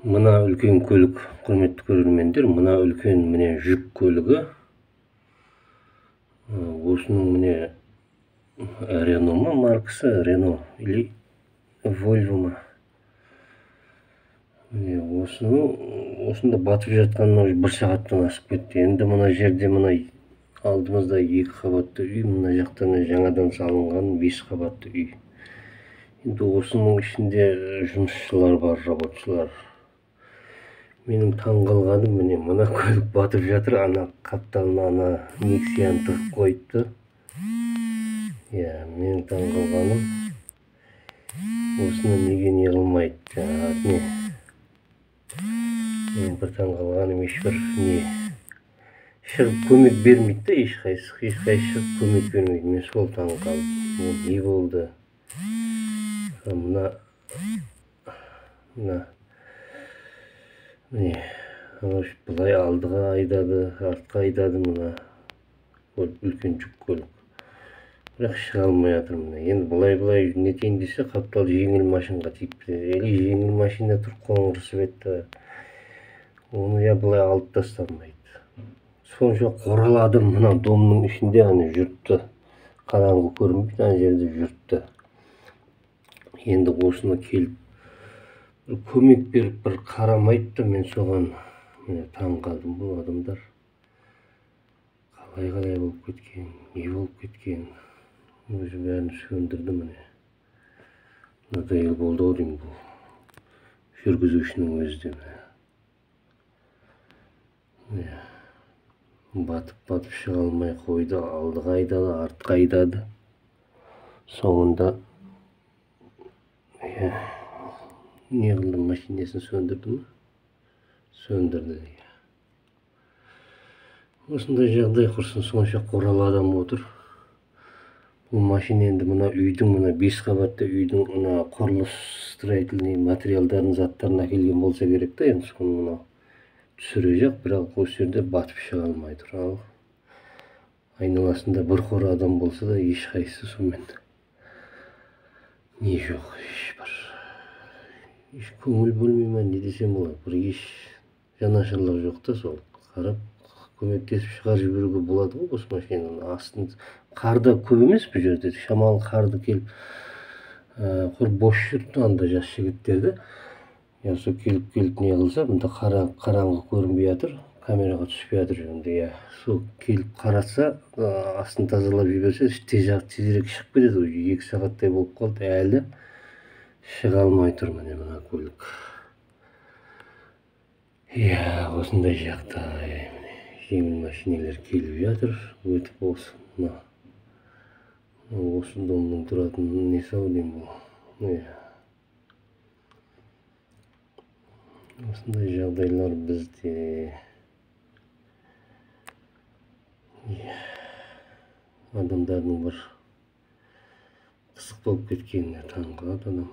Мына үлкен көлік, құрметті көрермендер, мына үлкен міне жүк көлігі. Осының міне Рено ма маркасы, Рено или Вольво ма? Міне осының осында батып жатқанына уже 1 сағаттан асып кетті. Енді мына жерде мына алдымызда 2 қабатты үй, мына жақта жаңадан салынған 5 қабатты үй. Енді осының ішінде жұмысшылар бар, рабочылар. Менің таң қалғаным, міне мына көлік батып жатыр, ана қапталына ана Нексияны тығып қойыпты. Иә, менің таң қалғаным, осыны неге не қылмайды, жаңағы не. Менің бір таң қалғаным, ешбір не шығып көмек бермейді да, ешқайсысы шығып көмек бермейді. Мен сол таң қалдым. Ол не болды? Мына міне былай алдыға айдады, артқа айдады мына үлкен жүк көлік. Бірақ шыға алмай жатыр міне. Енді былай нетейін десе, қаптал жеңіл машинаға тиіп кетеді. Или жеңіл машина тұр қоңыр светті. Оны я былай алып тастамайды. Сонша қораладым мына домның ішінде, ана жұртты. Қараңғы көрінбейді, ана жерде жұртты. Енді осыны келіп бір көмек беріп бір қарамайды да, мен соған міне таң қалдым. Бұл адамдар қалай болып кеткен, не болып кеткен, өзі бәрін сөндірді міне. Надоел болды ау деймін бұл жүргізушінің өзі де міне. Міне батып шыға алмай қойды, алдыға айдады, артқа айдады. Соңында не қылды, машинасын сөндірді ме? Сөндірді. Осындай жағдай құрсын, сонша қоралы адам отыр. Бұл машина енді мына үйдің, мына 5 қабатты үйдің мына құрылыс строительный материалдарын, заттарын әкелген болса керек та, енді соны мына түсіре жақ, бірақ осы жерде батып шыға алмай тұр. Ал айналасында бір қора адам болса да, ешқайсысы сонымен не жоқ, ешбір еш көңіл бөлмей ма, не десем болады, бір еш жанашырлық жоқ та. Сол қарап көмектесіп шығарып жіберуге болады ғой осы машинаны. Астын қар да көп емес бұл жерде, шамалы қарды келіп құр бос жүрді анда жас жігіттерді. Я сол келіп не қылса, мында қараңғы көрінбей жатыр, камераға түспей жатыр енді. Я сол келіп қараса, астын тазалап жіберсе, тезірек шығып кетеді. Уже 2 сағаттай болып қалды, әлі шыға алмай тұр міне мына көлік. Иә, осындай жағдай. Міне жеңіл машиналар келіп жатыр, өтіп осы мына осы домның тұратын несі ау деймін бұл. Иә, осындай жағдайлар бізде. Иә, адамдардың бір қызық болып кеткеніне таң қалады адам.